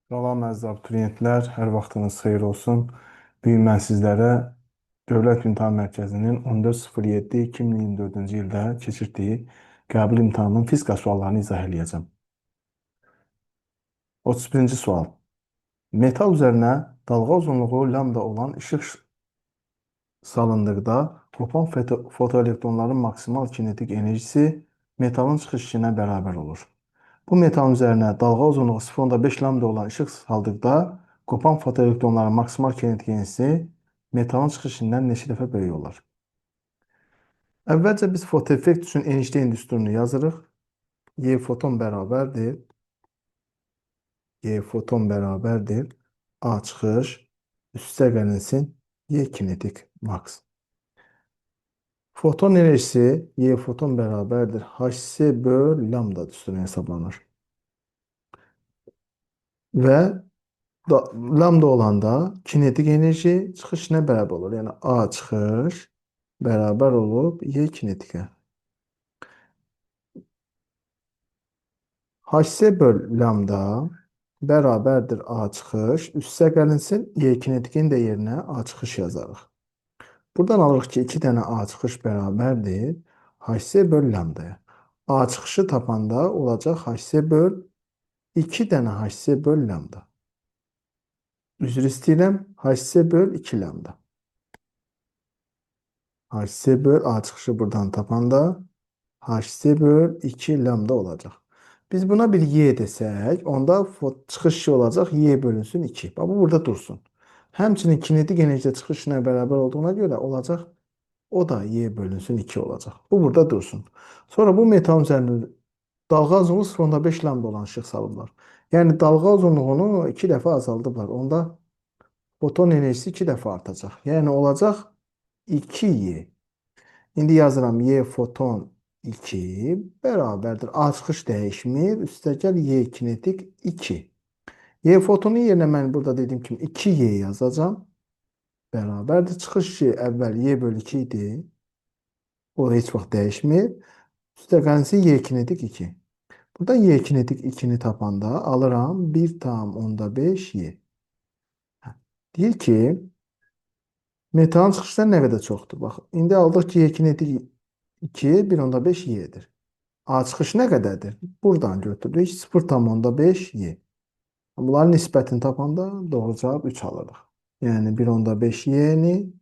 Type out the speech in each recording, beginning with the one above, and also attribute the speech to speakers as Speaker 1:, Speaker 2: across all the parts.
Speaker 1: Salam əziz abituriyentlər, hər vaxtınız xeyir olsun. Bu gün mən sizlərə Dövlət İmtahan Mərkəzinin 14.07.2024-cü ildə keçirtdiyi qəbul imtahanının fizika suallarını izah eləyəcəm. 31-ci sual. Metal üzərinə dalğa uzunluğu lambda olan işıq salındıqda qopan fotoelektronların maksimal kinetik enerjisi metalın çıxış işinə bərabər olur. Bu metalın üzərinə dalğa uzunluğu 0,5 lambda olan işıq saldıqda qopan fotoelektronların maksimal kinetik enerjisi metalın çıxış işindən neçə dəfə böyük olar? Əvvəlcə biz fotoeffekt üçün Einstein düsturunu yazırıq. Y foton bərabərdir. Y foton bərabərdir. A çıxış üstə gəlinsin Y kinetik max. Foton enerjisi Y foton bərabərdir. Hc böl lambda düsturuna hesablanır. Və lambda olanda kinetik enerji çıxış nə bərabər olur? Yəni A çıxış bərabər olub Y kinetikə. Hc böl lambda bərabərdir A çıxış. Üstə gəlinsin Y kinetikin də yerinə A çıxış yazarıq. Buradan alırıq ki, 2 dənə A çıxış bərabərdir Hc böl lambdaya. A çıxışı tapanda olacaq Hc böl 2 dənə Hc böl lambda. Üzr istəyirəm, Hc böl 2 lambda. Hc böl A çıxışı buradan tapanda Hc böl 2 lambda olacaq. Biz buna bir Y desək, onda çıxış olacaq Y bölünsün 2. Bax, bu burada dursun. Həmçinin kinetik enerji çıxışına bərabər olduğuna görə olacaq, o da Y bölünsün 2 olacaq. Bu burada dursun. Sonra bu metalın üzərində dalğa uzunluğu 0,5 lambda olan işıq salıblar. Yəni dalğa uzunluğunu 2 dəfə azaldıblar. Onda foton enerjisi 2 dəfə artacaq. Yəni olacaq 2Y. İndi yazıram Y foton 2 bərabərdir. A çıxış dəyişmir. Üstəgəl Y kinetik 2. Y fotonun yerinə mən burada dediyim kimi 2Y yazacağam. Bərabərdir. Çıxış əvvəl Y bölü 2 idi. O heç vaxt dəyişmir. Üstəgəlsin Y kinetik 2. Burada Y kinetik 2-ni tapanda alıram 1,5 Y. Deyir ki, metalın çıxışdan nə qədər çoxdur? Bax, indi aldıq ki, Y kinetik 2, 1,5 Y-dir. A çıxış nə qədərdir? Buradan götürdük 0,5 Y. Bunların nisbətini tapanda doğru cavab 3 alırıq. Yəni 1,5 Y-ni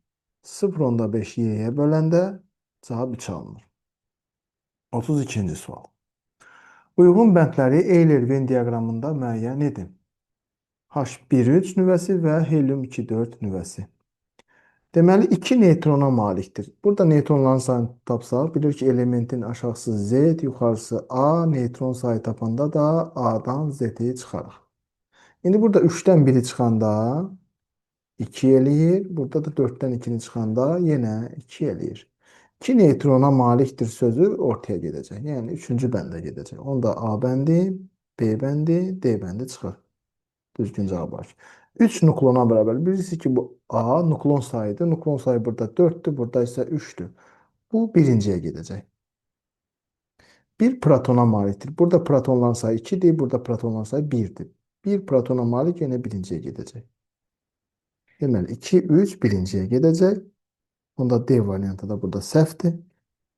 Speaker 1: 0,5 Y-yə böləndə cavab 3 alınır. 32-ci sual. Uyğun bəndləri Euler-Venn diaqramında müəyyən edin. H1,3 nüvəsi və helium 2,4 nüvəsi. Deməli, 2 neytrona malikdir. Burada neytronların sayını tapsaq, bilir ki, elementin aşağısı Z, yuxarısı A, neytron sayı tapanda da A-dan Z-i çıxarıq. İndi burada 3-dən 1-i çıxanda 2 eləyir. Burada da 4-dən 2-ni çıxanda yenə 2 eləyir. 2 neytrona malikdir sözü ortaya gedəcək. Yəni 3-cü bəndə gedəcək. Onda A bəndi, B bəndi, D bəndi çıxır. Düzgün cavab var. 3 nuklona bərabər. Bilirsiniz ki, bu A nuklon sayıdır. Nuklon sayı burada 4-dür, burada isə 3-dür. Bu birinciyə gedəcək. Bir protona malikdir. Burada protonların sayı 2-dir, burada protonların sayı 1-dir. Bir protona malik yenə birinciyə gedəcək. Deməli, 2, 3 birinciyə gedəcək. Onda D variantı da burada səhvdir.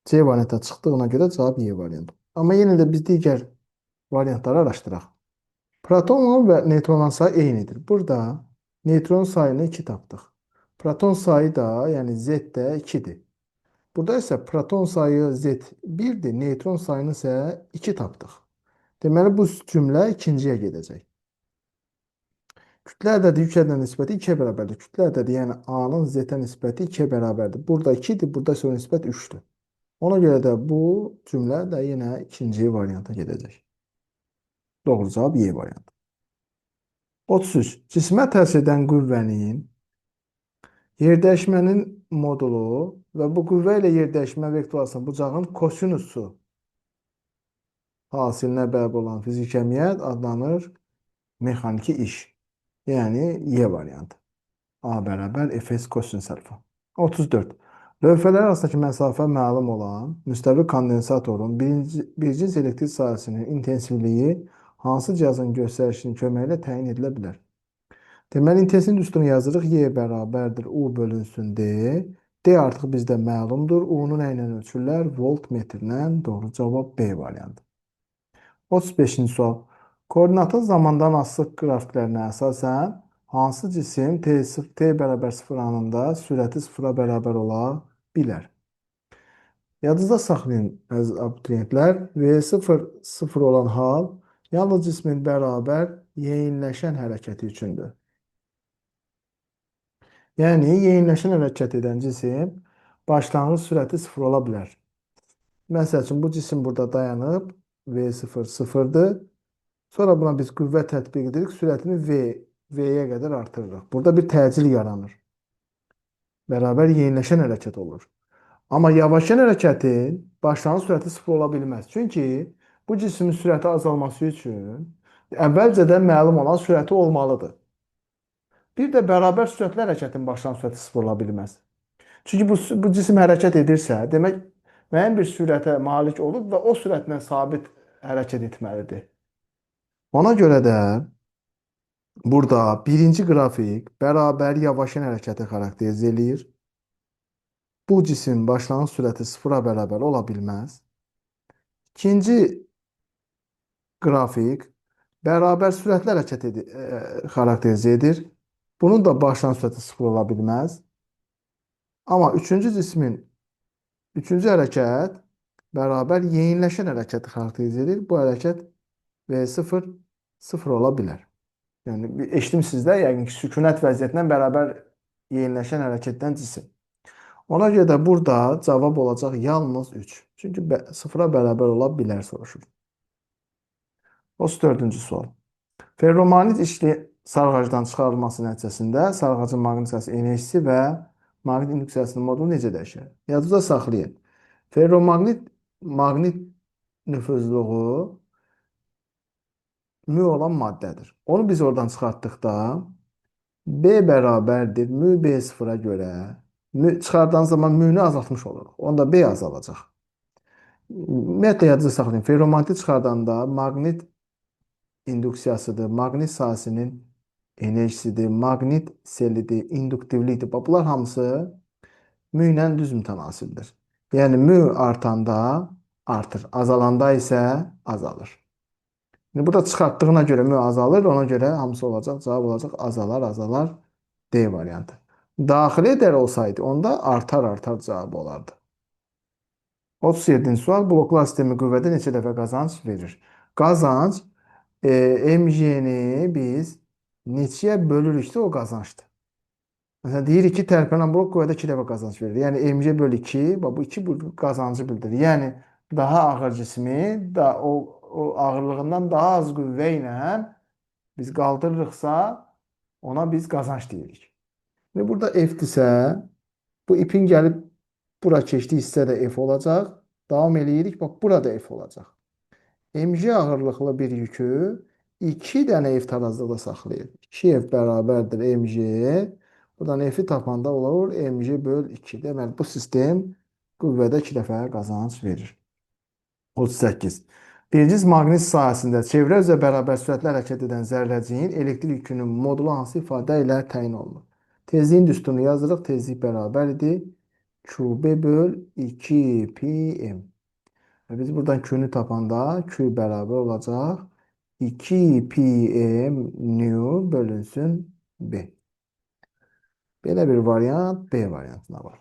Speaker 1: C variantı çıxdığına görə cavab Y variantı. Amma yenə də biz digər variantları araşdıraq. Protonla və neytronların sayı eynidir. Burada neytron sayını 2 tapdıq. Proton sayı da, yəni Z də 2-dir. Burada isə proton sayı Z 1-dir, neytron sayını isə 2 tapdıq. Deməli, bu cümlə ikinciyə gedəcək. Kütlə ədədi yük ədədinə nisbəti 2-yə bərabərdir. Kütlə ədədi, yəni A-nın Z-ə nisbəti 2-yə bərabərdir. Burada 2-dir, burada isə o nisbət 3-dür. Ona görə də bu cümlə də yenə ikinci varianta gedəcək. Doğru cavab Y variantı. 33. Cismə təsir edən qüvvənin yerdəyişmənin modulu və bu qüvvə ilə yerdəyişmə vektoru arasında bucağın kosinusu hasilinə bəb olan fiziki kəmiyyət adlanır mexaniki iş. Yəni Y variantı. A bərabər Fs kosinus alfa. 34. Lövhələr arasındakı məsafə məlum olan müstəvi kondensatorun bir cins elektrik sahəsinin intensivliyi hansı cihazın göstərişinin köməyi ilə təyin edilə bilər? Deməli, intensivlik düsturunu yazırıq. Y bərabərdir U bölünsün D. D artıq bizdə məlumdur. U-nu nə ilə ölçürlər? Voltmetrlə. Doğru cavab B variantı. 35-ci sual. Koordinatın zamandan asılı qrafiklərinə əsasən hansı cisim T bərabər 0 anında sürəti 0-a bərabər ola bilər? Yadınızda saxlayın, əziz abituriyentlər, V0 0 olan hal yalnız cismin bərabər yeyinləşən hərəkəti üçündür. Yəni, yeyinləşən hərəkət edən cisim başlanğıc sürəti 0 ola bilər. Məsəl üçün, bu cisim burada dayanıb, V0 0-dır. Sonra buna biz qüvvə tətbiq edirik, sürətini V-yə qədər artırırıq. Burada bir təcil yaranır. Bərabər yeyinləşən hərəkət olur. Amma yavaşlayan hərəkətin başlanğıc sürəti 0 ola bilməz. Çünki bu cismin sürəti azalması üçün əvvəlcədən məlum olan sürəti olmalıdır. Bir də bərabər sürətli hərəkətin başlanğıc sürəti 0 ola bilməz. Çünki bu cisim hərəkət edirsə, demək müəyyən bir sürətə malik olub və o sürətlə sabit hərəkət etməlidir. Ona görə də burada birinci qrafik bərabər yavaşlayan hərəkəti xarakterizə eləyir. Bu cisim başlanğıc sürəti 0-a bərabər ola bilməz. İkinci qrafik bərabər sürətli hərəkət xarakterizə edir. Bunun da başlanğıc sürəti 0 ola bilməz. Amma üçüncü cismin üçüncü hərəkət bərabər yeyinləşən hərəkəti xarakterizə edir. Bu hərəkət V0 0 ola bilər. Yəni, eşitmişsiniz də, yəqin ki, sükunət vəziyyətindən bərabər yeyinləşən hərəkətdən cisim. Ona görə də burada cavab olacaq yalnız 3. Çünki 0-a bərabər ola bilər soruşur. 34-cü sual. Ferromaqnit içli sarğacdan çıxarılması nəticəsində sarğacın maqnit sahəsi enerjisi və maqnit induksiyasının modulu necə dəyişər? Yadınızda saxlayın. Ferromaqnit maqnit nüfuzluğu mü olan maddədir. Onu biz oradan çıxartdıqda B bərabərdir mü B0-a görə. Mü, çıxardan zaman mü-nü azaltmış oluruq. Onda B azalacaq. Ümumiyyətlə yadınızda saxlayın. Ferromaqniti çıxardanda maqnit induksiyasıdır, maqnit sahəsinin enerjisidir, maqnit selidir, induktivlikdir. Bax, bunlar hamısı mü ilə düz mütənasibdir. Yəni mü artanda artır, azalanda isə azalır. İndi burada çıxartdığına görə mü azalır, ona görə hamısı olacaq, cavab olacaq azalar, azalar D variantı. Daxili edər olsaydı, onda artar, artar cavabı olardı. 37-ci sual, bloklar sistemi qüvvədə neçə dəfə qazanc verir? Qazanc, MG-ni biz neçəyə bölürüksə o qazancdır. Məsələn, deyirik ki, tərpənən blok qüvvədə 2 dəfə qazanc verir. Yəni, MG bölü 2, bax, bu 2 bu qazancı bildirir. Yəni, daha ağır cismi, da, o ağırlığından daha az qüvvə ilə biz qaldırırıqsa, ona biz qazanc deyirik. İndi burada F-dirsə, bu ipin gəlib bura keçdiyi hissə də F olacaq. Davam eləyirik, bax, burada F olacaq. MG ağırlıqlı bir yükü 2 dənə F tarazlıqda saxlayır. 2 F bərabərdir MG. Buradan F-i tapanda olur MG böl 2. Deməli, bu sistem qüvvədə 2 dəfə qazanc verir. 38. Birinci maqnit sahəsində çevrə üzrə bərabər sürətlə hərəkət edən zərrəciyin elektrik yükünün modulu hansı ifadə ilə təyin olunur? Tezliyin düsturunu yazırıq. Tezlik bərabər idi. QB böl 2 pi m. Və biz buradan Q-nü tapanda Q bərabər olacaq. 2 pi m nu bölünsün B. Belə bir variant B variantına var.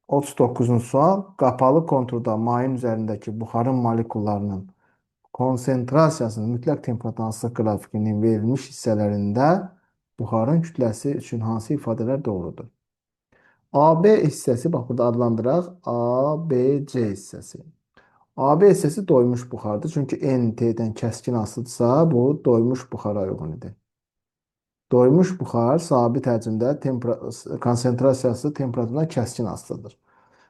Speaker 1: 39-cu sual. Qapalı konturda mayin üzərindəki buxarın molekullarının konsentrasiyasının mütləq temperatur qrafikinin verilmiş hissələrində buxarın kütləsi üçün hansı ifadələr doğrudur? AB hissəsi, bax burada adlandıraq, ABC hissəsi. AB hissəsi doymuş buxardır. Çünki NT-dən kəskin asılıdırsa, bu doymuş buxara uyğun idi. Doymuş buxar sabit həcmdə konsentrasiyası temperaturdan kəskin asılıdır.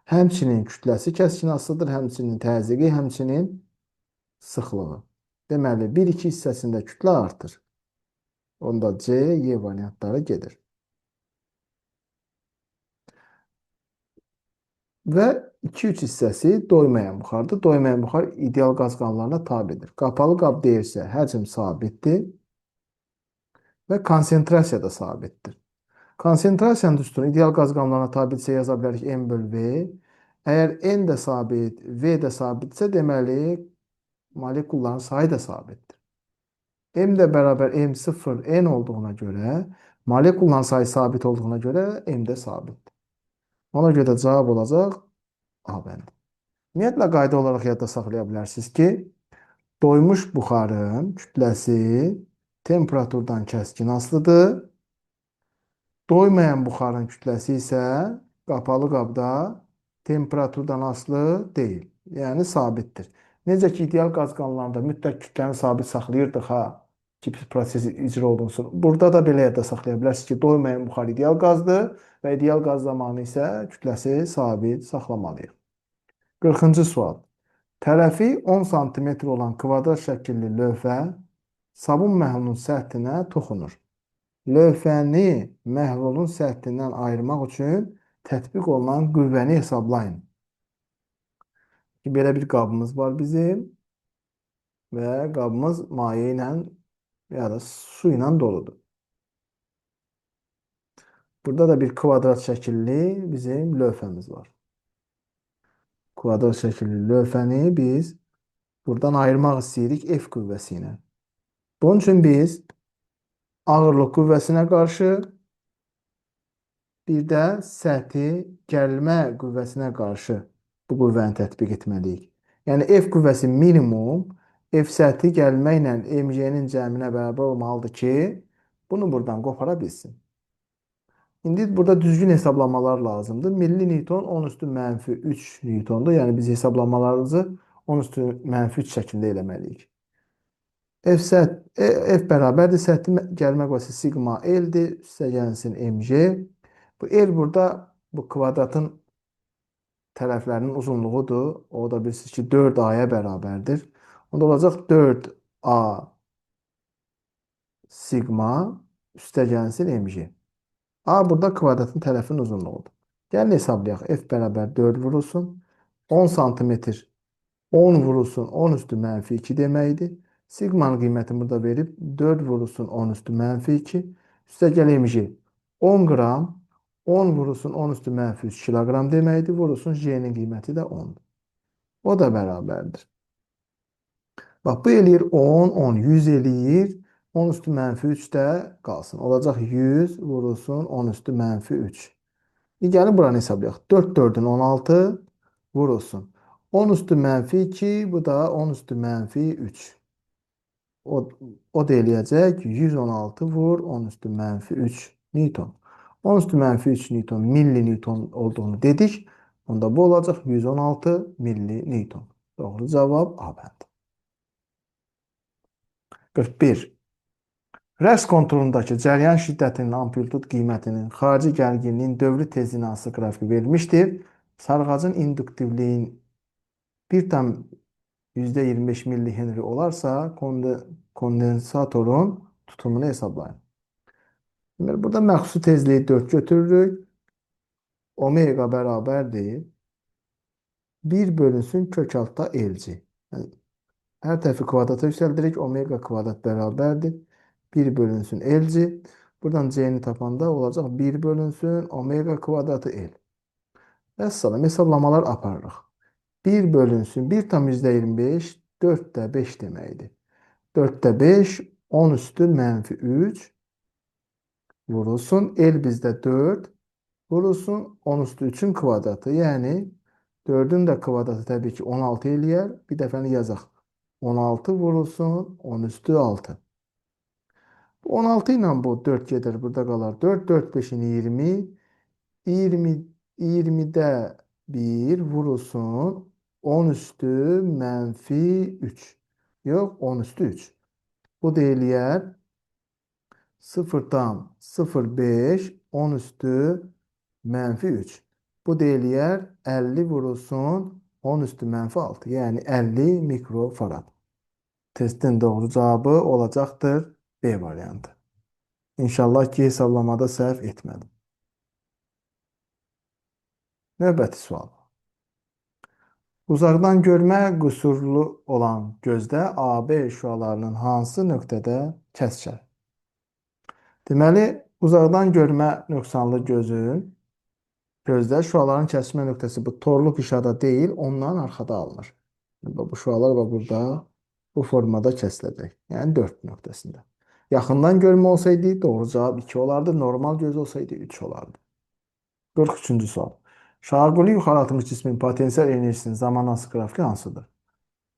Speaker 1: Həmçinin kütləsi kəskin asılıdır, həmçinin təzyiqi, həmçinin sıxlığı. Deməli, 1-2 hissəsində kütlə artır. Onda C, Y variantları gedir. Və 2-3 hissəsi doymayan buxardır. Doymayan buxar ideal qaz qanunlarına tabedir. Qapalı qab deyirsə, həcm sabitdir və konsentrasiya da sabitdir. Konsentrasiyanın düsturu ideal qaz qanunlarına tabidirsə yaza bilərik M böl V. Əgər N də sabit, V də sabitsə, deməli molekulların sayı da sabitdir. M də bərabər M0 N olduğuna görə, molekulların sayı sabit olduğuna görə M də sabitdir. Ona görə də cavab olacaq A bəndi. Ümumiyyətlə, qayda olaraq yadda saxlaya bilərsiniz ki, doymuş buxarın kütləsi temperaturdan kəskin asılıdır. Doymayan buxarın kütləsi isə qapalı qabda temperaturdan asılı deyil. Yəni sabitdir. Necə ki, ideal qaz qanunlarında mütləq kütləni sabit saxlayırdıq ha, ki, proses icra olunsun. Burada da belə yadda saxlaya bilərsiniz ki, doymayan buxar ideal qazdır və ideal qaz zamanı isə kütləsi sabit saxlamalıyıq. 40-cı sual. Tərəfi 10 sm olan kvadrat şəkilli lövhə sabun məhlulunun səthinə toxunur. Lövhəni məhlulun səthindən ayırmaq üçün tətbiq olunan qüvvəni hesablayın. Belə bir qabımız var bizim və qabımız maye ilə ya da su ilə doludur. Burada da bir kvadrat şəkilli bizim lövhəmiz var. Kvadrat şəkilli lövhəni biz buradan ayırmaq istəyirik F qüvvəsi ilə. Bunun üçün biz ağırlıq qüvvəsinə qarşı bir də səthi gərilmə qüvvəsinə qarşı bu qüvvəni tətbiq etməliyik. Yəni F qüvvəsi minimum F səthi gərilmə ilə MG-nin cəminə bərabər olmalıdır ki, bunu buradan qopara bilsin. İndi burada düzgün hesablamalar lazımdır. Milli Newton 10 üstü mənfi 3 Newtondur. Yəni biz hesablamalarımızı 10 üstü mənfi 3 şəklində eləməliyik. F bərabərdir. Səthi gəlmə qüvvəsi sigma L-dir. Üstə gəlsin MG. Bu L burada bu kvadratın tərəflərinin uzunluğudur. O da bilirsiniz ki 4A-ya bərabərdir. Onda olacaq 4A sigma üstə gəlsin MG. A burada kvadratın tərəfinin uzunluğudur. Gəlin hesablayaq. F bərabər 4 vurulsun. 10 santimetr 10 vurulsun 10 üstü mənfi 2 deməkdir. Sigmanın qiymətini burada verib 4 vurulsun 10 üstü mənfi 2. Üstə gəl MG. 10 qram 10 vurulsun 10 üstü mənfi 3 kiloqram deməkdir. Vurulsun G-nin qiyməti də 10-dur. O da bərabərdir. Bax, bu eləyir 10, 10, 100 eləyir. 10 üstü mənfi 3 də qalsın. Olacaq 100 vurulsun 10 üstü mənfi 3. Gəlin buranı hesablayaq. 4, 4-ün 16 vurulsun. 10 üstü mənfi 2, bu da 10 üstü mənfi 3. O da eləyəcək 116 vur 10 üstü mənfi 3 Newton. 10 üstü mənfi 3 Newton milli Newton olduğunu dedik. Onda bu olacaq 116 milli Newton. Doğru cavab A bəndi. 41. Rəqs konturundakı cəryan şiddətinin amplitud qiymətinin xarici gərginliyin dövrü tezliyinə asılı qrafiki verilmişdir. Sarğacın induktivliyin 1,25 millihenri olarsa kondensatorun tutumunu hesablayın. Deməli, burada məxsusi tezliyi 4 götürürük. Omega bərabərdir. 1 bölünsün kök altda LC. Yəni, hər tərəfi kvadrata yüksəldirik. Omega kvadrat bərabərdir. 1 bölünsün LC. Buradan C-ni tapanda olacaq 1 bölünsün omega kvadratı L. Vəssalam, hesablamalar aparırıq. 1 bölünsün 1,25 4-də 5 deməkdir. 4-də 5 10 üstü mənfi 3 vurulsun. L bizdə 4 vurulsun 10 üstü 3-ün kvadratı. Yəni 4-ün də kvadratı təbii ki 16 eləyər. Bir dəfəni yazaq. 16 vurulsun 10 üstü 6. Bu 16 ilə bu 4 gedir. Burada qalar 4. 4 5-in 20. 20, 20-də 1 vurulsun 10 üstü mənfi 3. Yox, 10 üstü 3. Bu da eləyər 0,05 10 üstü mənfi 3. Bu da eləyər 50 vurulsun 10 üstü mənfi 6. Yəni 50 mikrofarad. Testin doğru cavabı olacaqdır B variantı. İnşallah ki hesablamada səhv etmədim. Növbəti sual. Uzaqdan görmə qüsurlu olan gözdə AB şüalarının hansı nöqtədə kəsişər? Deməli, uzaqdan görmə nöqsanlı gözdə şüaların kəsişmə nöqtəsi bu torluq işada deyil, ondan arxada alınır. Bu şüalar burada bu formada kəsiləcək. Yəni 4 nöqtəsində. Yaxından görmə olsaydı doğru cavab 2 olardı. Normal göz olsaydı 3 olardı. 43-cü sual. Şaquli yuxarı atılmış cismin potensial enerjisinin zaman asılı qrafiki hansıdır?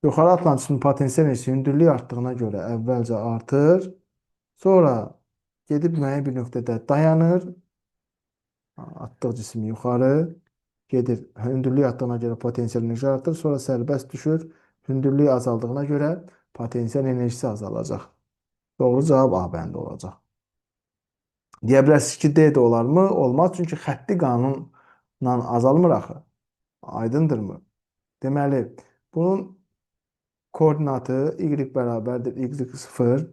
Speaker 1: Yuxarı atılan cismin potensial enerjisi hündürlük artdığına görə əvvəlcə artır, sonra gedib müəyyən bir nöqtədə dayanır, atdığı cisim yuxarı gedir. Hündürlük artdığına görə potensial enerji artır, sonra sərbəst düşür. Hündürlük azaldığına görə potensial enerjisi azalacaq. Doğru cavab A bəndi olacaq. Deyə bilərsiniz ki, D də olarmı? Olmaz, çünki xətti qanunla azalmır axı. Aydındırmı? Deməli, bunun koordinatı y bərabərdir y0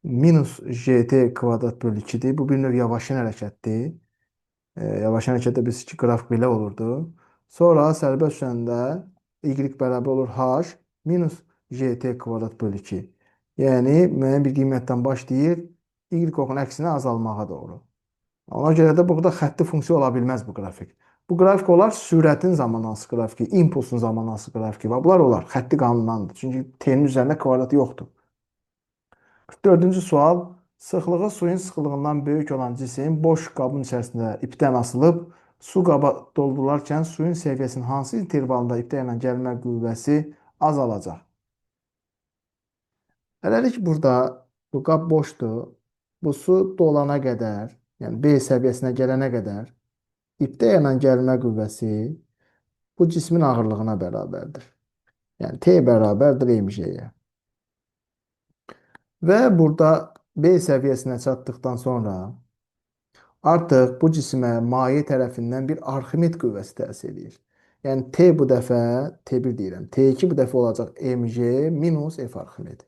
Speaker 1: minus gt kvadrat bölü 2-dir. Bu bir növ yavaşlayan hərəkətdir. Yavaş hərəkətdə biz ki, qrafik belə olurdu. Sonra sərbəst düşəndə y bərabər olur h minus gt kvadrat bölü 2. Yəni, müəyyən bir qiymətdən başlayır, y oxun əksinə azalmağa doğru. Ona görə də burada xətti funksiya ola bilməz bu qrafik. Bu qrafik olar sürətin zamanası qrafiki, impulsun zamanası qrafiki. Və bunlar olar, xətti qanundandır. Çünki t-nin üzərində kvadrat yoxdur. 44-cü sual. Sıxlığı suyun sıxlığından böyük olan cisim boş qabın içərisində ipdən asılıb, su qaba doldurularkən suyun səviyyəsinin hansı intervalında ipdə yanan gəlmə qüvvəsi azalacaq? Hələlik burada bu qab boşdur. Bu su dolana qədər, yəni B səviyyəsinə gələnə qədər ipdə yanan gəlmə qüvvəsi bu cismin ağırlığına bərabərdir. Yəni T bərabərdir mg-yə. Və burada B səviyyəsinə çatdıqdan sonra artıq bu cisimə maye tərəfindən bir Arximed qüvvəsi təsir edir. Yəni T bu dəfə, T1 deyirəm, T2 bu dəfə olacaq mg minus F Arximed.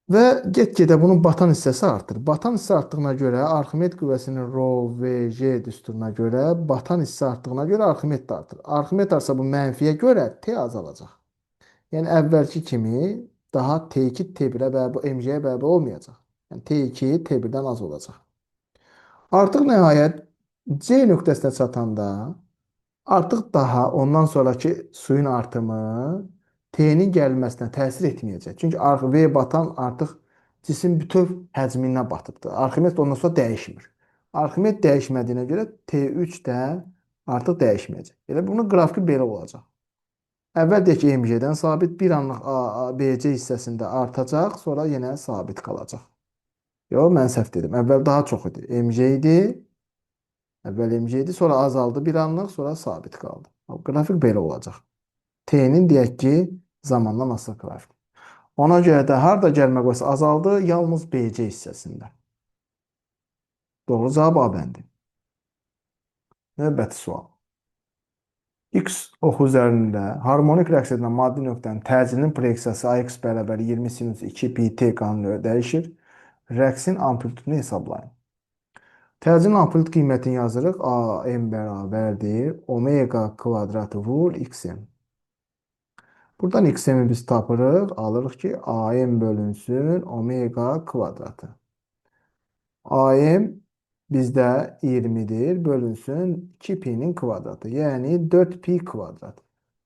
Speaker 1: Və get-gedə bunun batan hissəsi artır. Batan hissə artdığına görə Arximed qüvvəsinin rho V G düsturuna görə batan hissə artdığına görə Arximed də artır. Arximed artsa bu mənfiyə görə T azalacaq. Yəni əvvəlki kimi daha T2 T1-ə bərabər, mg-yə bərabər olmayacaq. Yəni T2 T1-dən az olacaq. Artıq nəhayət C nöqtəsinə çatanda artıq daha ondan sonraki suyun artımı T-nin gəlməsinə təsir etməyəcək. Çünki V batan artıq cisim bütöv həcminə batıbdır. Arximed ondan sonra dəyişmir. Arximed dəyişmədiyinə görə T3 də artıq dəyişməyəcək. Elə bunun qrafiki belə olacaq. Əvvəl deyək ki, mg-dən sabit, bir anlıq A, B, C hissəsində artacaq, sonra yenə sabit qalacaq. Yox, mən səhv dedim. Əvvəl daha çox idi. mg idi. Əvvəl mg idi, sonra azaldı bir anlıq, sonra sabit qaldı. Qrafik belə olacaq. T-nin deyək ki, zamandan asılı qrafik. Ona görə də harda gəlmə qüvvəsi azaldı? Yalnız BC hissəsində. Doğru cavab A bəndi. Növbəti sual. X oxu üzərində harmonik rəqs edən maddi nöqtənin təcilinin proyeksiyası AX bərabər 20 sinus 2 pi t qanunu dəyişir. Rəqsin amplitudunu hesablayın. Təcilin amplitud qiymətini yazırıq. A m bərabərdir omega kvadratı vur xm. Buradan xm-i biz tapırıq. Alırıq ki, AM bölünsün omega kvadratı. AM bizdə 20-dir, bölünsün 2 pi'nin kvadratı. Yəni 4 pi kvadrat.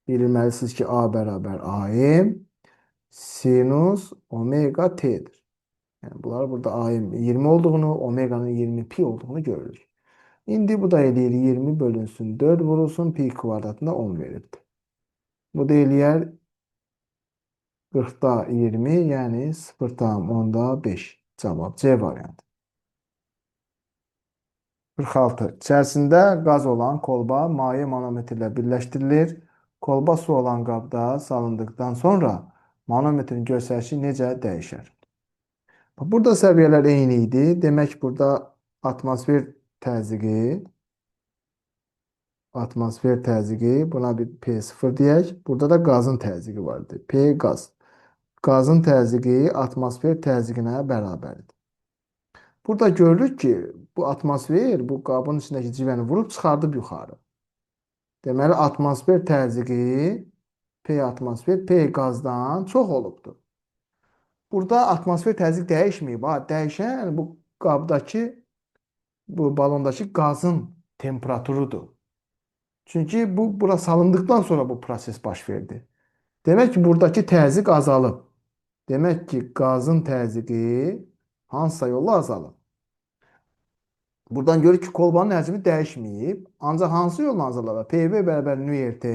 Speaker 1: Bilməlisiniz ki, A bərabər AM sinus omega t'dir. Yəni bunlar burada AM 20 olduğunu, omeganın 20 pi olduğunu görürük. İndi bu da eləyir 20 bölünsün 4 vurulsun pi kvadratında 10 verirdi. Bu da eləyər 40'da 20, yəni 0,5. Cavab C variantı. 46. İçərisində qaz olan kolba maye manometrlə birləşdirilir. Kolba su olan qabda salındıqdan sonra manometrin göstərişi necə dəyişər? Burada səviyyələr eyni idi. Demək burada atmosfer təzyiqi, buna bir P0 deyək. Burada da qazın təzyiqi vardı. P qaz. Qazın təzyiqi atmosfer təzyiqinə bərabərdir. Burada görürük ki, bu atmosfer bu qabın içindəki civəni vurub çıxardıb yuxarı. Deməli, atmosfer təzyiqi P atmosfer P qazdan çox olubdur. Burada atmosfer təzyiq dəyişməyib. Ha, dəyişən bu qabdakı, bu balondakı qazın temperaturudur. Çünki bu bura salındıqdan sonra bu proses baş verdi. Demək ki, buradakı təzyiq azalıb. Demək ki, qazın təzyiqi hansısa yolla azalıb. Buradan görürük ki, kolbanın həcmi dəyişməyib. Ancaq hansı yolla azalıb? PV bərabər nü RT.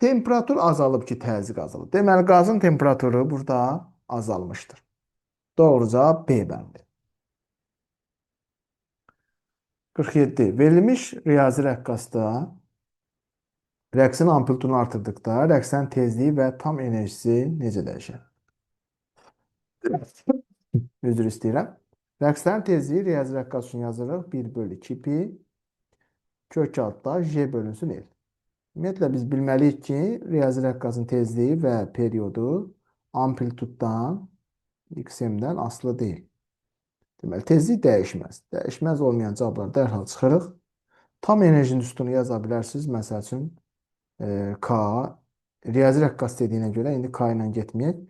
Speaker 1: Temperatur azalıb ki, təzyiq azalıb. Deməli, qazın temperaturu burada azalmışdır. Doğru cavab B bəndi. 47. Verilmiş riyazi rəqqasda rəqsin amplitudunu artırdıqda rəqsin tezliyi və tam enerjisi necə dəyişər? Üzr istəyirəm. Rəqslərin tezliyi riyazi rəqqas üçün yazırıq. 1 bölü 2 pi kök altda J bölünsün L. Ümumiyyətlə, biz bilməliyik ki, riyazi rəqqasın tezliyi və periodu amplituddan, XM-dən asılı deyil. Deməli, tezlik dəyişməz. Dəyişməz olmayan cavablar dərhal çıxırıq. Tam enerjinin üstünü yaza bilərsiniz. Məsəl üçün, K, riyazi rəqqas dediyinə görə indi K ilə getməyək.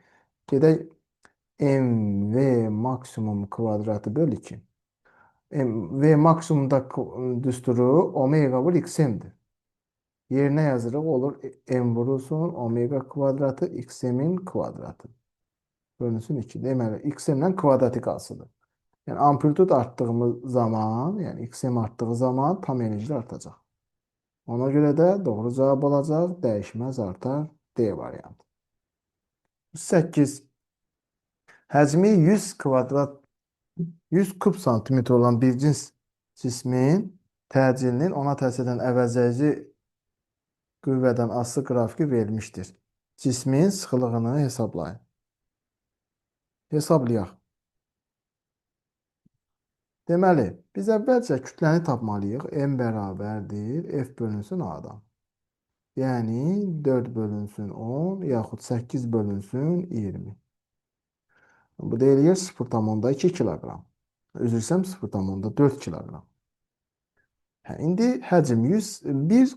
Speaker 1: Gedək MV maksimum kvadratı böl 2. V maksimumda düsturu omega vur XM-dir. Yerinə yazırıq, olur M vurulsun omega kvadratı XM-in kvadratı. Bölünsün 2. Deməli, XM-lə kvadratik asıdır. Yəni, amplitud artdığımız zaman, yəni XM artdığı zaman tam enerji artacaq. Ona görə də doğru cavab olacaq. Dəyişməz artar D variantı. 8. Həcmi 100 kvadrat 100 kub santimetr olan bir cins cismin təcilinin ona təsir edən əvəzedici qüvvədən asılı qrafiki verilmişdir. Cismin sıxlığını hesablayın. Hesablayaq. Deməli, biz əvvəlcə kütləni tapmalıyıq. M bərabərdir F bölünsün A-dan. Yəni, 4 bölünsün 10, yaxud 8 bölünsün 20. Bu da eləyir 0,2 kiloqram. Üzr istəyirəm, 0,4 kiloqram. Hə, indi həcm 101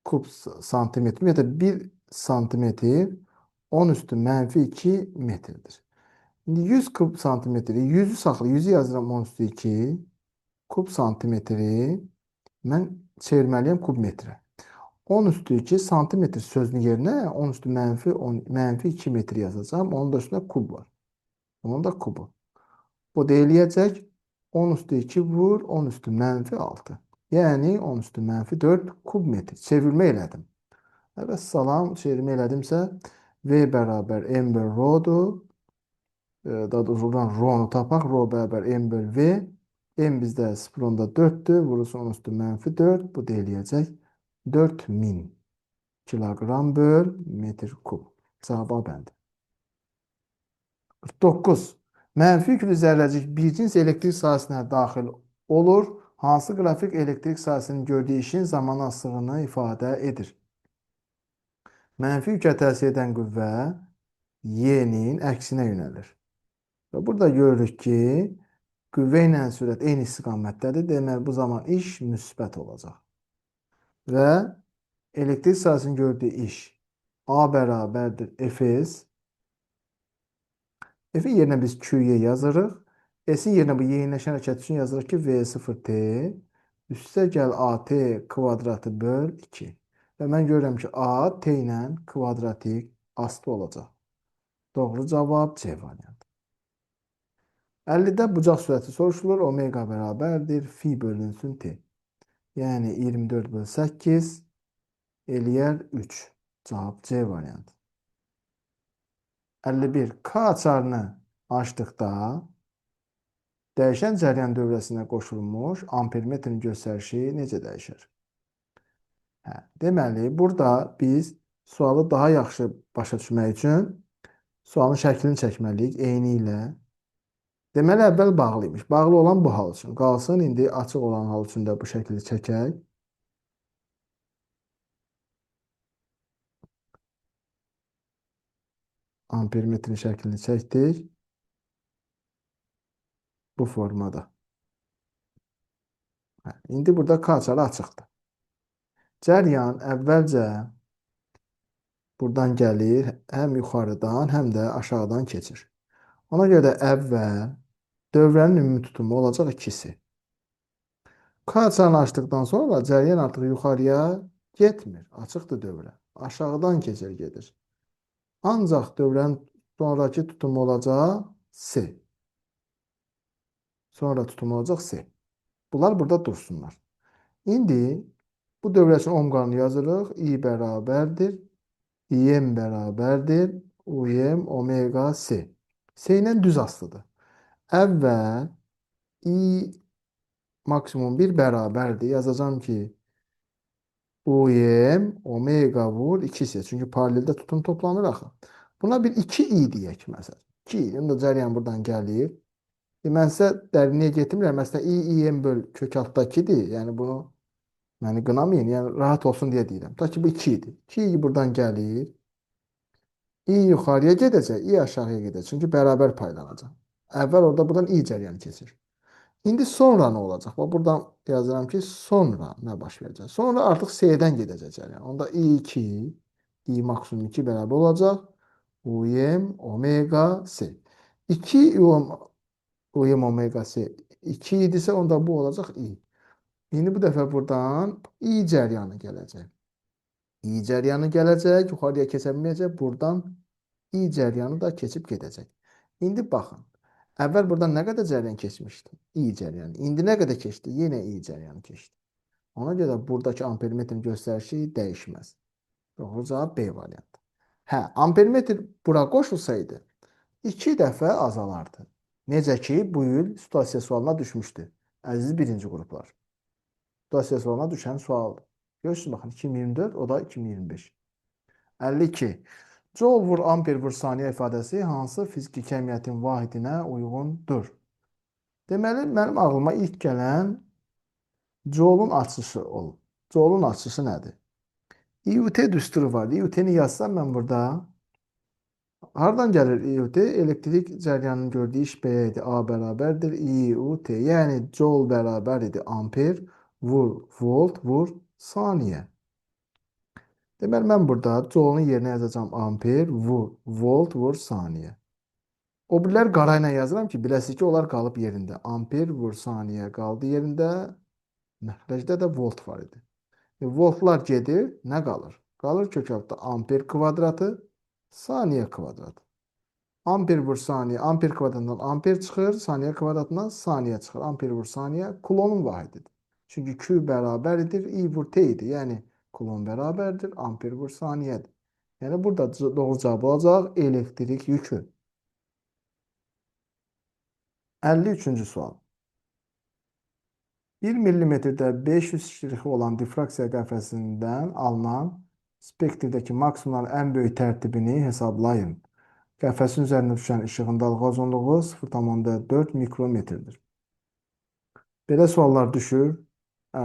Speaker 1: kub santimetr ya da 1 santimetr 10 üstü mənfi 2 metrdir. İndi 100 kub santimetri, 100-ü saxla, 100-ü yazıram 10 üstü 2 kub santimetri mən çevirməliyəm kub metrə. 10 üstü 2 santimetr sözünün yerinə 10 üstü mənfi, 10, mənfi 2 metr yazacağam. Onun da üstündə kub var. Onun da kubu. Bu da eləyəcək 10 üstü 2 vur 10 üstü mənfi 6. Yəni 10 üstü mənfi 4 kub metr. Çevirmə elədim. Evet, salam çevirmə elədimsə V bərabər M böl Rho-dur. Daha doğrusu buradan Rho-nu tapaq. Rho bərabər M böl V. M bizdə 0,4-dür. Vurulsun 10 üstü mənfi 4. Bu da eləyəcək 4000 kiloqram böl metr kub. Cavab A bəndi. 49. Mənfi yüklü zərrəcik bir cins elektrik sahəsinə daxil olur. Hansı qrafik elektrik sahəsinin gördüyü işin zaman asılılığını ifadə edir? Mənfi yükə təsir edən qüvvə Y-nin əksinə yönəlir. Və burada görürük ki, qüvvə ilə sürət eyni istiqamətdədir. Deməli, bu zaman iş müsbət olacaq. Və elektrik sahəsinin gördüyü iş A bərabərdir Fs. F-in yerinə biz QY yazırıq. S-in yerinə bu yeniləşən hərəkət üçün yazırıq ki, V0T üstə gəl AT kvadratı böl 2. Və mən görürəm ki, A T ilə kvadratik asılı olacaq. Doğru cavab C variantı. 50-də bucaq sürəti soruşulur. Omega bərabərdir fi bölünsün T. Yəni 24 böl 8 eləyər 3. Cavab C variantı. 51. K açarını açdıqda dəyişən cəryan dövrəsinə qoşulmuş ampermetrin göstərişi necə dəyişər? Hə, deməli, burada biz sualı daha yaxşı başa düşmək üçün sualın şəklini çəkməliyik eyni ilə. Deməli, əvvəl bağlıymış. Bağlı olan bu hal üçün. Qalsın, indi açıq olan hal üçün də bu şəkli çəkək. Ampermetrin şəklini çəkdik. Bu formada. İndi burada K açarı açıqdır. Cəryan əvvəlcə buradan gəlir, həm yuxarıdan, həm də aşağıdan keçir. Ona görə də əvvəl dövrənin ümumi tutumu olacaq 2C. K açarını açdıqdan sonra cəryan artıq yuxarıya getmir. Açıqdır dövrə. Aşağıdan keçir, gedir. Ancaq dövrənin sonraki tutumu olacaq C. Sonra tutumu olacaq C. Bunlar burada dursunlar. İndi bu dövrə üçün Ohm qanunu yazırıq. I bərabərdir. IM bərabərdir. UM omega C. C ilə düz asılıdır. Əvvəl I maksimum 1 bərabərdir. Yazacağım ki UM omega vur 2C. Çünki paraleldə tutum toplanır axı. Buna bir 2I deyək məsələn. 2I. Onda cəryan buradan gəlir. Mən sizə dərinliyə getmirəm. Məsələn, I, IM böl kök altda 2-dir. Yəni bunu məni qınamayın. Yəni rahat olsun deyə deyirəm. Ta ki bu 2 idi. 2I buradan gəlir. I yuxarıya gedəcək, I aşağıya gedəcək. Çünki bərabər paylanacaq. Əvvəl orada buradan I cəryanı keçir. İndi sonra nə olacaq? Bax, buradan yazıram ki, sonra nə baş verəcək? Sonra artıq C-dən gedəcək cəryan. Onda I2, I maksimum 2 bərabər olacaq. UM omega C. 2 UM omega C 2 idisə, onda bu olacaq I. İndi bu dəfə buradan I cəryanı gələcək. I cəryanı gələcək, yuxarıya keçə bilməyəcək. Buradan I cəryanı da keçib gedəcək. İndi baxın. Əvvəl buradan nə qədər cəryan keçmişdi? I cəryanı. İndi nə qədər keçdi? Yenə I cəryanı keçdi. Ona görə buradakı ampermetrin göstərişi dəyişməz. Doğru cavab B variantı. Hə, ampermetr bura qoşulsaydı 2 dəfə azalardı. Necə ki, bu il situasiya sualına düşmüşdü. Əziz birinci qruplar. Situasiya sualına düşən sualdır. Görürsünüz, baxın, 2024, o da 2025. 52. Joule vur amper vur saniyə ifadəsi hansı fiziki kəmiyyətin vahidinə uyğundur? Deməli, mənim ağlıma ilk gələn Joule-un açışı olur. Joule-un açışı nədir? IUT düsturu var. IUT-ni yazsam mən burada. Hardan gəlir IUT? Elektrik cəryanının gördüyü iş B idi. A bərabərdir IUT. Yəni Joule bərabər idi amper vur volt vur saniyə. Deməli, mən burada Joule-un yerinə yazacağam amper vur volt vur saniyə. O birilər qara ilə yazıram ki, biləsiniz ki, onlar qalıb yerində. Amper vur saniyə qaldı yerində. Məxrəcdə də volt var idi. Voltlar gedir, nə qalır? Qalır kökaltda amper kvadratı, saniyə kvadratı. Amper vur saniyə, amper kvadratından amper çıxır, saniyə kvadratından saniyə çıxır. Amper vur saniyə kulonun vahididir. Çünki Q bərabərdir, I vur T idi. Yəni kulon bərabərdir, amper vur saniyədir. Yəni burada doğru cavab olacaq elektrik yükü. 53-cü sual. 1 millimetrdə 500 ştrixi olan difraksiya qəfəsindən alınan spektrdəki maksimumların ən böyük tərtibini hesablayın. Qəfəsin üzərində düşən işığın dalğa uzunluğu 0,4 mikrometrdir. Belə suallar düşür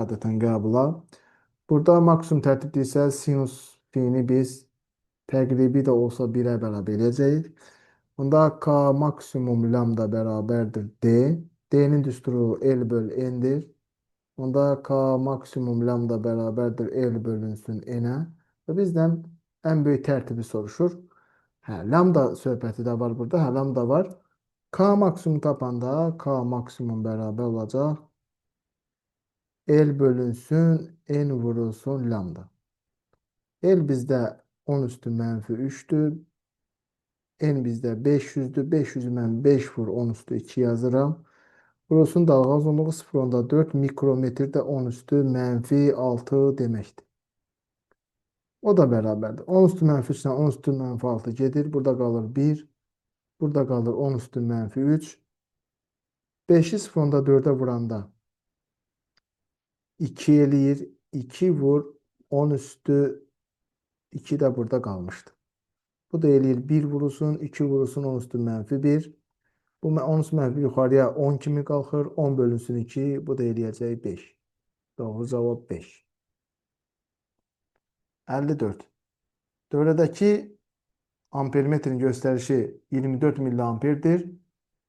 Speaker 1: adətən qəbula. Burada maksimum tərtib deyilsə, sinus fi-ni biz təqribi də olsa 1-ə bərabər eləyəcəyik. Onda K maksimum lambda bərabərdir D. D-nin düsturu L böl N-dir. Onda K maksimum lambda bərabərdir L bölünsün N-ə. Və bizdən ən böyük tərtibi soruşur. Hə, lambda söhbəti də var burada. Hə, lambda var. K maksimum tapanda K maksimum bərabər olacaq. L bölünsün, N vurulsun lambda. L bizdə 10 üstü mənfi 3-dür. N bizdə 500-dür. 500-ü mən 5 vur 10 üstü 2 yazıram. Vurulsun dalğa uzunluğu 0,4 mikrometr də 10 üstü mənfi 6 deməkdir. O da bərabərdir. 10 üstü mənfi 3 ilə 10 üstü mənfi 6 gedir. Burada qalır 1. Burada qalır 10 üstü mənfi 3. 5-i 0,4-ə vuranda 2 eləyir. 2 vur 10 üstü 2 də burada qalmışdı. Bu da eləyir 1 vurulsun, 2 vurulsun 10 üstü mənfi 1. Bu 10 üstü mənfi yuxarıya 10 kimi qalxır. 10 bölünsün 2. Bu da eləyəcək 5. Doğru cavab 5. 54. Dövrədəki ampermetrin göstərişi 24 milliamperdir.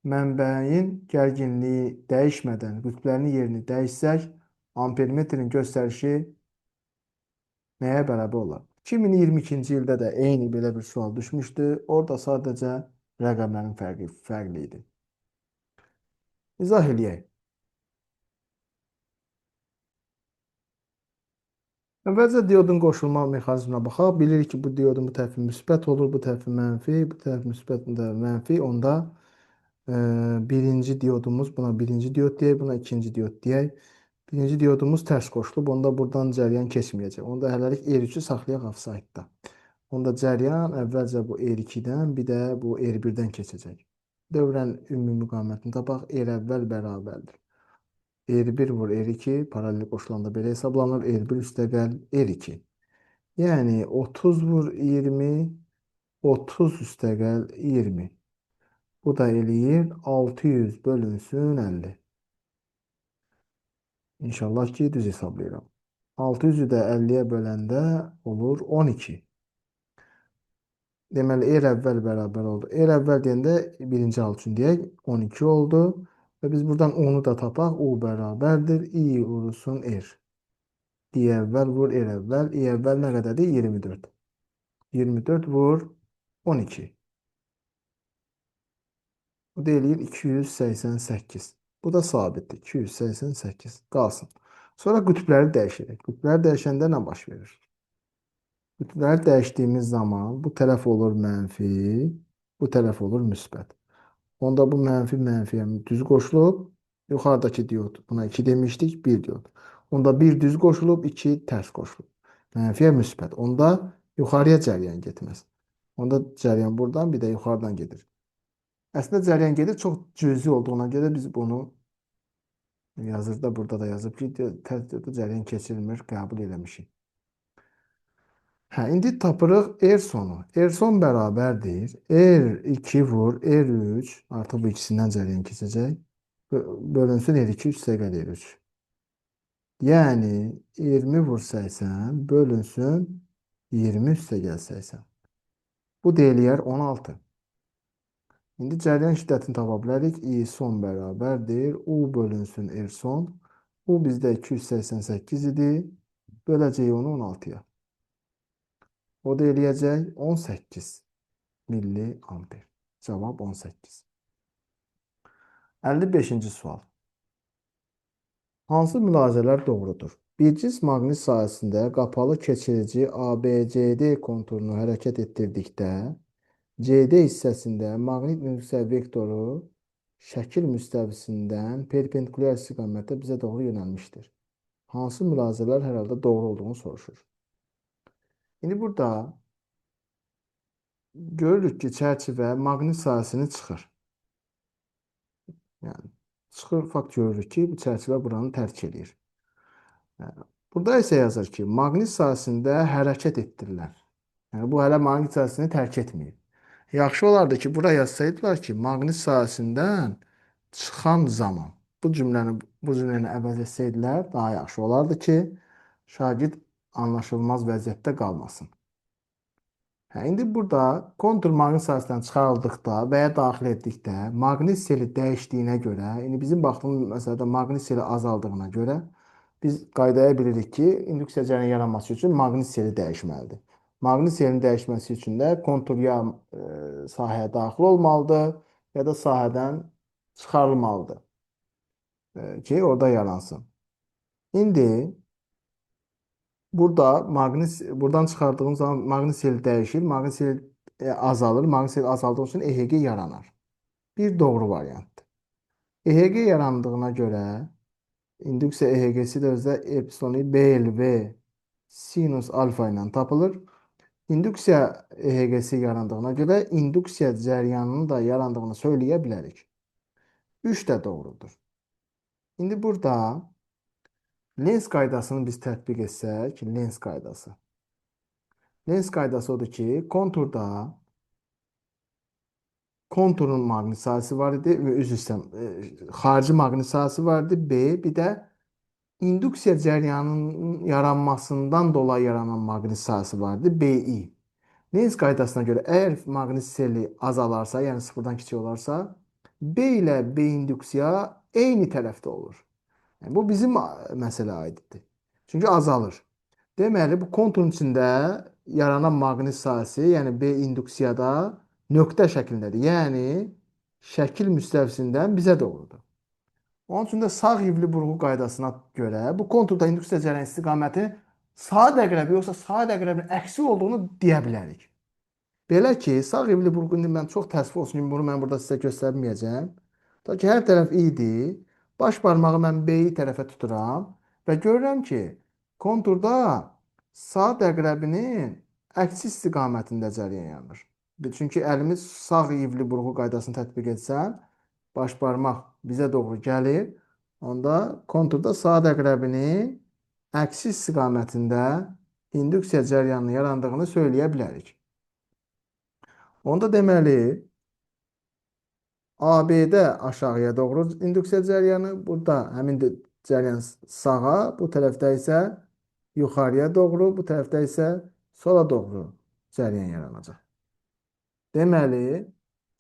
Speaker 1: Mənbəyin gərginliyi dəyişmədən qütblərinin yerini dəyişsək, Ampermetrin göstərişi nəyə bərabər olar? 2022-ci ildə də eyni belə bir sual düşmüşdü. Orada sadəcə rəqəmlərin fərqi fərqli idi. İzah eləyək. Əvvəlcə diodun qoşulma mexanizminə baxaq. Bilirik ki, bu diodun bu tərəfi müsbət olur, bu tərəfi mənfi, bu tərəfi müsbət, bu tərəfi mənfi. Onda birinci diodumuz, buna birinci diod deyək, buna ikinci diod deyək. Birinci diodumuz tərs qoşulub, onda buradan cəryan keçməyəcək. Onda hələlik R3-ü saxlayaq offside-da. Onda cəryan əvvəlcə bu R2-dən, bir də bu R1-dən keçəcək. Dövrən ümumi müqavimətini tapaq. R əvvəl bərabərdir. R1 vur R2, paralel qoşulanda belə hesablanır. R1 üstəgəl R2. Yəni 30 vur 20, 30 üstəgəl 20. Bu da eləyir 600 bölünsün 50. İnşallah ki, düz hesablayıram. 600-ü də 50-yə böləndə olur 12. Deməli, R əvvəl bərabər oldu. R əvvəl deyəndə birinci hal üçün deyək, 12 oldu. Və biz buradan 10-u da tapaq. U bərabərdir. I vurulsun R. I əvvəl vur R əvvəl. I əvvəl nə qədərdir? 24. 24 vur 12. Bu da eləyir 288. Bu da sabitdir. 288 qalsın. Sonra qütbləri dəyişirik. Qütbləri dəyişəndə nə baş verir? Qütbləri dəyişdiyimiz zaman bu tərəf olur mənfi, bu tərəf olur müsbət. Onda bu mənfi mənfiyə düz qoşulub. Yuxarıdakı diod, buna 2 demişdik, 1 diod. Onda 1 düz qoşulub, 2 tərs qoşulub. Mənfiyə müsbət. Onda yuxarıya cəryan getməz. Onda cəryan buradan, bir də yuxarıdan gedir. Əslində cəryan gedir, çox cüzi olduğuna görə biz bunu yazır da, burada da yazıb ki, tərs diodda cəryan keçirilmir, qəbul eləmişik. İndi tapırıq R sonu. R son bərabərdir. R2 vur R3, artıq bu ikisindən cəryan keçəcək. Bölünsün R2 üstəgəl R3. Yəni 20 vur 80 bölünsün 20 üstəgəl 80. Bu da eləyər 16. İndi cəryan şiddətini tapa bilərik. I son bərabərdir. U bölünsün R son. U bizdə 288 idi. Böləcəyik onu 16-ya. O da eləyəcək 18 milliamper. Cavab 18. 55-ci sual. Hansı mülahizələr doğrudur? Bir cins maqnit sahəsində qapalı keçirici ABCD konturunu hərəkət etdirdikdə CD hissəsində maqnit induksiya vektoru şəkil müstəvisindən perpendikulyar istiqamətdə bizə doğru yönəlmişdir. Hansı mülahizələr hər halda doğru olduğunu soruşur. İndi burada görürük ki, çərçivə maqnit sahəsini çıxır. Yəni, çıxır, fakt görürük ki, bu çərçivə buranı tərk eləyir. Burada isə yazır ki, maqnit sahəsində hərəkət etdirirlər. Yəni, bu hələ maqnit sahəsini tərk etməyib. Yaxşı olardı ki, bura yazsaydılar ki, maqnit sahəsindən çıxan zaman. Bu cümləni əvəz etsəydilər, daha yaxşı olardı ki, şagird anlaşılmaz vəziyyətdə qalmasın. İndi burada kontur maqnit sahəsindən çıxarıldıqda və ya daxil etdikdə maqnit seli dəyişdiyinə görə, indi bizim baxdığımız məsələdə maqnit seli azaldığına görə biz qaydaya bilirik ki, induksiya cəryanı yaranması üçün maqnit seli dəyişməlidir. Maqnit selinin dəyişməsi üçün də kontur ya sahəyə daxil olmalıdır, ya da sahədən çıxarılmalıdır ki, orada yaransın. İndi burada buradan çıxardığımız zaman maqnit seli dəyişir, maqnit seli azalır, maqnit seli azaldığı üçün EHG yaranar. Bir doğru variantdır. EHG yarandığına görə induksiya EHG-si də özdə epsilon I B L V sinus alfa ilə tapılır. İnduksiya EHG-si yarandığına görə induksiya cəryanının da yarandığını söyləyə bilərik. 3 də doğrudur. İndi burada Lenz qaydasını biz tətbiq etsək, Lenz qaydası. Lenz qaydası odur ki, konturda konturun maqnit sahəsi var idi və üzr istəyirəm, xarici maqnit sahəsi var idi, B, bir də induksiya cəryanının yaranmasından dolayı yaranan maqnit sahəsi var idi, BI. Lenz qaydasına görə əgər maqnit seli azalarsa, yəni sıfırdan kiçik olarsa, B ilə B induksiya eyni tərəfdə olur. Yəni, bu bizim məsələ aiddir. Çünki azalır. Deməli, bu konturun içində yaranan maqnit sahəsi, yəni B induksiyada nöqtə şəklindədir. Yəni, şəkil müstəvisindən bizə doğrudur. Onun üçün də sağ ivli burğu qaydasına görə bu konturda induksiya cərəyan istiqaməti saat əqrəbi yoxsa saat əqrəbinin əksi olduğunu deyə bilərik. Belə ki, sağ ivli burğu indi mən çox təəssüf olsun ki, bunu mən burada sizə göstərməyəcəm. Ta ki, hər tərəf idi. Baş barmağı mən B-yi tərəfə tuturam və görürəm ki, konturda saat əqrəbinin əksi istiqamətində cərəyan yaranır. Çünki əlimi sağ ivli burğu qaydasını tətbiq etsəm, baş barmaq bizə doğru gəlir. Onda konturda saat əqrəbinin əksi istiqamətində induksiya cərəyanının yarandığını söyləyə bilərik. Onda deməli, AB-də aşağıya doğru induksiya cərəyanı, burada həmin cərəyan sağa, bu tərəfdə isə yuxarıya doğru, bu tərəfdə isə sola doğru cərəyan yaranacaq. Deməli,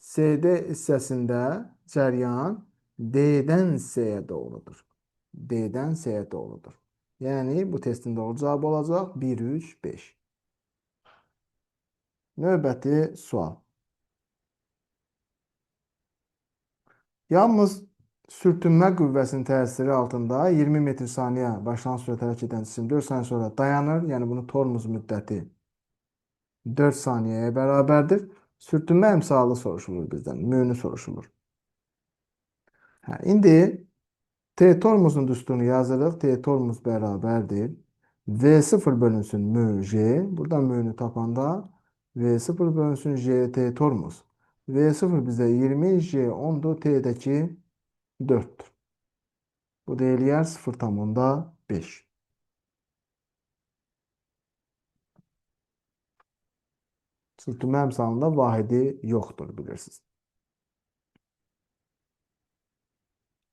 Speaker 1: CD hissəsində cərəyan D-dən C-yə doğrudur. D-dən C-yə doğrudur. Yəni, bu testin doğru cavabı olacaq 1, 3, 5. Növbəti sual. Yalnız sürtünmə qüvvəsinin təsiri altında 20 metr saniyə başlanğıc sürətlə hərəkət edən cisim 4 saniyə sonra dayanır. Yəni, bunun tormoz müddəti 4 saniyəyə bərabərdir. Sürtünmə əmsalı soruşulur bizdən, mü-nü soruşulur. İndi T tormozun düsturunu yazırıq. T tormoz bərabərdir. V0 bölünsün mü J. Buradan mü-nü tapanda V0 bölünsün J T tormoz. V0 bizə 20, J 10'dur, T'dəki 4'dür. Bu da eləyər 0,5. Sürtünmə əmsalında vahidi yoxdur, bilirsiniz.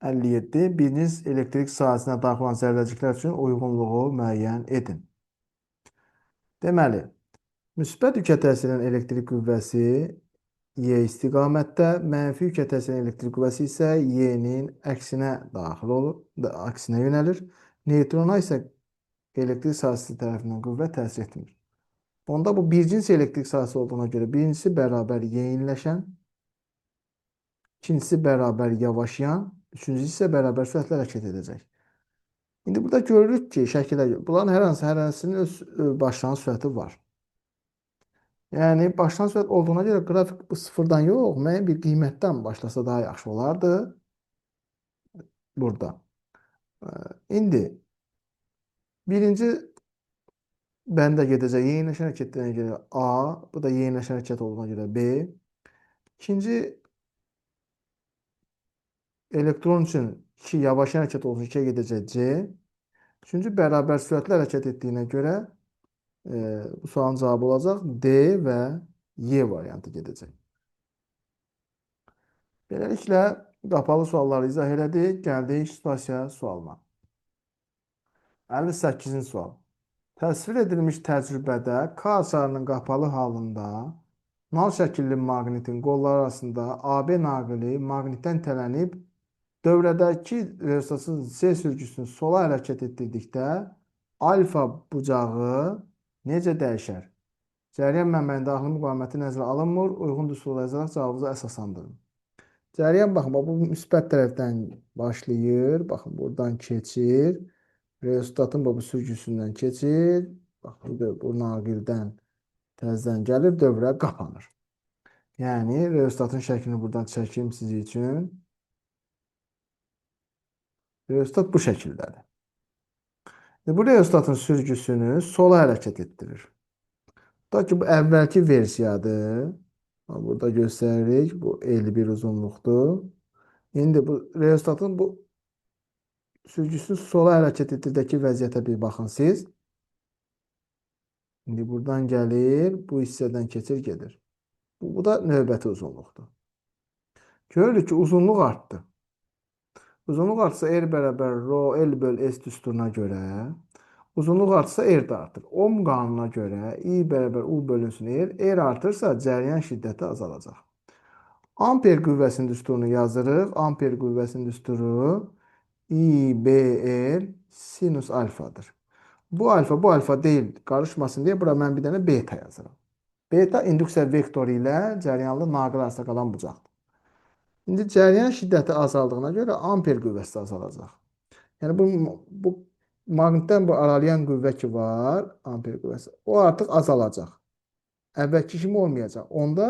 Speaker 1: 57. Biriniz elektrik sahəsinə daxil olan zərrəciklər üçün uyğunluğu müəyyən edin. Deməli, müsbət yükə təsir edən elektrik qüvvəsi Y istiqamətdə, mənfi yükə təsir edən elektrik qüvvəsi isə Y-nin əksinə daxil olur, əksinə yönəlir. Neytrona isə elektrik sahəsi tərəfindən qüvvə təsir etmir. Onda bu bir cins elektrik sahəsi olduğuna görə birincisi bərabər yeyinləşən, ikincisi bərabər yavaşlayan, üçüncüsü isə bərabər sürətlə hərəkət edəcək. İndi burada görürük ki, şəkilə görə, bunların hər hansının öz başlanğıc sürəti var. Yəni, başlanğıc sürət olduğuna görə qrafik bu sıfırdan yox, müəyyən bir qiymətdən başlasa daha yaxşı olardı. Burada. İndi birinci bəndə gedəcək yeyinləşən hərəkətlərə görə A, bu da yeyinləşən hərəkət olduğuna görə B. İkinci elektron üçün 2 yavaş hərəkət olduğu üçün 2-yə gedəcək C. Üçüncü bərabər sürətlə hərəkət etdiyinə görə bu sualın cavabı olacaq D və Y variantı gedəcək. Beləliklə, qapalı sualları izah elədik. Gəldik situasiya sualına. 58-ci sual. Təsvir edilmiş təcrübədə K açarının qapalı halında nal şəkilli maqnitin qolları arasında AB naqili maqnitdən itələnib dövrədəki reostatsız C sürgüsünü sola hərəkət etdirdikdə alfa bucağı necə dəyişər? Cəryan mənbəyinin daxili müqaviməti nəzərə alınmır. Uyğun düsturla yazaraq cavabınızı əsaslandırın. Cəryan, baxın, bax, bu müsbət tərəfdən başlayır. Baxın, buradan keçir. Reostatın bu sürgüsündən keçir. Bax, bu naqildən təzədən gəlir, dövrə qapanır. Yəni, reostatın şəklini buradan çəkim sizi üçün. Reostat bu şəkildədir. Bu reostatın sürgüsünü sola hərəkət etdirir. Tutaq ki, bu əvvəlki versiyadır. Burada göstəririk. Bu L1 uzunluqdur. İndi bu reostatın bu sürgüsünü sola hərəkət etdirdəki vəziyyətə bir baxın siz. İndi buradan gəlir, bu hissədən keçir, gedir. Bu da növbəti uzunluqdur. Görürük ki, uzunluq artdı. Uzunluq artsa R bərabər rho L böl S düsturuna görə, uzunluq artsa R də artır. Ohm qanununa görə I bərabər U bölünsün R, R artırsa cəryan şiddəti azalacaq. Amper qüvvəsinin düsturunu yazırıq. Amper qüvvəsinin düsturu IBL sinus alfadır. Bu alfa, bu alfa deyil, qarışmasın deyə bura mən bir dənə beta yazıram. Beta induksiya vektoru ilə cəryanlı naqil arasında qalan bucaqdır. İndi cəryan şiddəti azaldığına görə amper qüvvəsi də azalacaq. Yəni bu maqnitdən bu aralayan qüvvə ki var, amper qüvvəsi, o artıq azalacaq. Əvvəlki kimi olmayacaq. Onda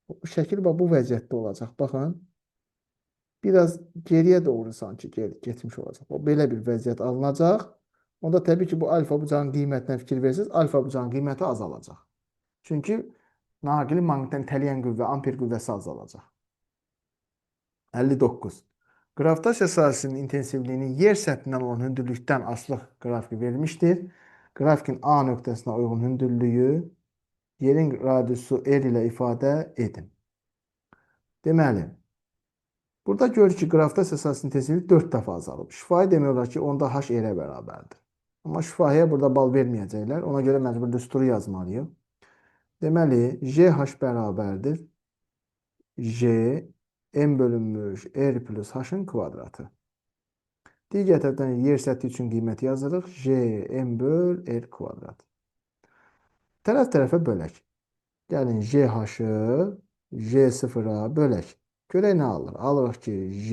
Speaker 1: bu şəkil bax bu vəziyyətdə olacaq. Baxın, biraz geriyə doğru sanki getmiş olacaq. O belə bir vəziyyət alınacaq. Onda təbii ki, bu alfa bucağın qiymətinə fikir verirsiniz, alfa bucağın qiyməti azalacaq. Çünki naqili maqnitdən itələyən qüvvə, amper qüvvəsi azalacaq. 59. Qravitasiya sahəsinin intensivliyinin yer səthindən olan hündürlükdən asılı qrafiki verilmişdir. Qrafikin A nöqtəsinə uyğun hündürlüyü yerin radiusu R ilə ifadə edin. Deməli, burada görürük ki, qravitasiya sahəsinin intensivliyi 4 dəfə azalıb. Şifahi demək olar ki, onda H R-ə bərabərdir. Amma şifahiyə burada bal verməyəcəklər. Ona görə məcbur düsturu yazmalıyıq. Deməli, JH bərabərdir. J M bölünmüş R plus H-ın kvadratı. Digər tərəfdən yer səthi üçün qiyməti yazırıq. J M böl R kvadrat. Tərəf tərəfə bölək. Gəlin JH-ı J0-a bölək. Görək nə alır? Alırıq ki, J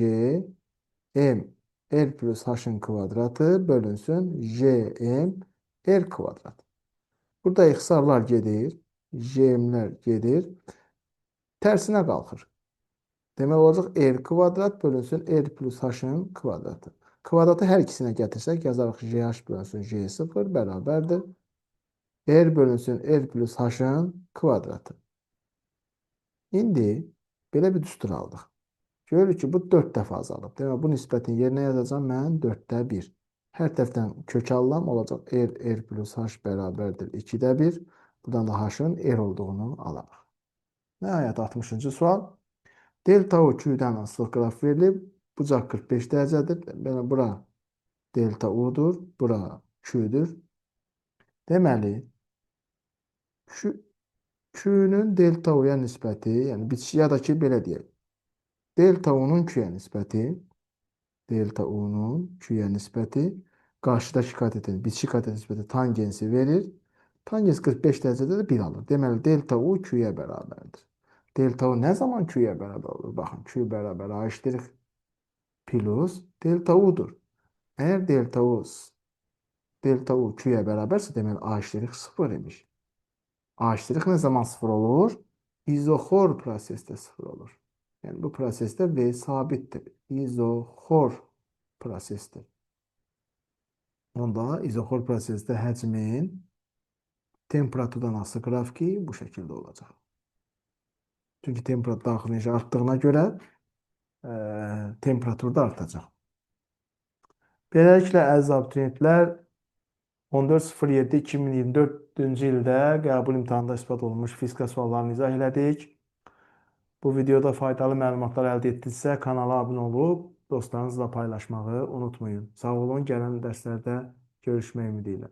Speaker 1: M R plus H-ın kvadratı bölünsün J M R kvadrat. Burada ixtisarlar gedir. J-lər gedir. Tərsinə qalxır. Demək olacaq R kvadrat bölünsün R plus H-ın kvadratı. Kvadratı hər ikisinə gətirsək yazarıq JH bölünsün J0 bərabərdir. R bölünsün R plus H-ın kvadratı. İndi belə bir düstur aldıq. Görürük ki, bu 4 dəfə azalıb. Demək, bu nisbətin yerinə yazacağam mən 4-də 1. Hər tərəfdən kök alıram, olacaq R, R plus H bərabərdir 2-də 1. Buradan da H-ın R olduğunu alarıq. Nəhayət 60-cı sual. Delta U Q-dən asılı qraf verilib. Bucaq 45 dərəcədir. Belə bura delta U-dur, bura Q-dür. Deməli, Q-nün delta U-ya nisbəti, yəni bitişi ya da ki, belə deyək. Delta U-nun Q-ya nisbəti, delta U-nun Q-ya nisbəti qarşıdakı katetin, bitişik katetin nisbəti tangensi verir. Tangens 45 dərəcədə də 1 alır. Deməli, delta U Q-ya bərabərdir. Delta U nə zaman Q-ya bərabər olur? Baxın, Q bərabər A ştrix plus delta U-dur. Əgər delta U Q-ya bərabərsə, deməli A ştrix 0 imiş. A ştrix nə zaman 0 olur? İzoxor prosesdə 0 olur. Yəni bu prosesdə V sabitdir. İzoxor prosesdir. Onda izoxor prosesdə həcmin temperaturdan asılı qrafiki bu şəkildə olacaq. Çünki temperatur daxili enerji artdığına görə temperatur da artacaq. Beləliklə, əziz abituriyentlər, 14.07.2024-cü ildə qəbul imtahanında isbat olunmuş fizika suallarını izah elədik. Bu videoda faydalı məlumatlar əldə etdinizsə, kanala abunə olub dostlarınızla paylaşmağı unutmayın. Sağ olun, gələn dərslərdə görüşmək ümidi ilə.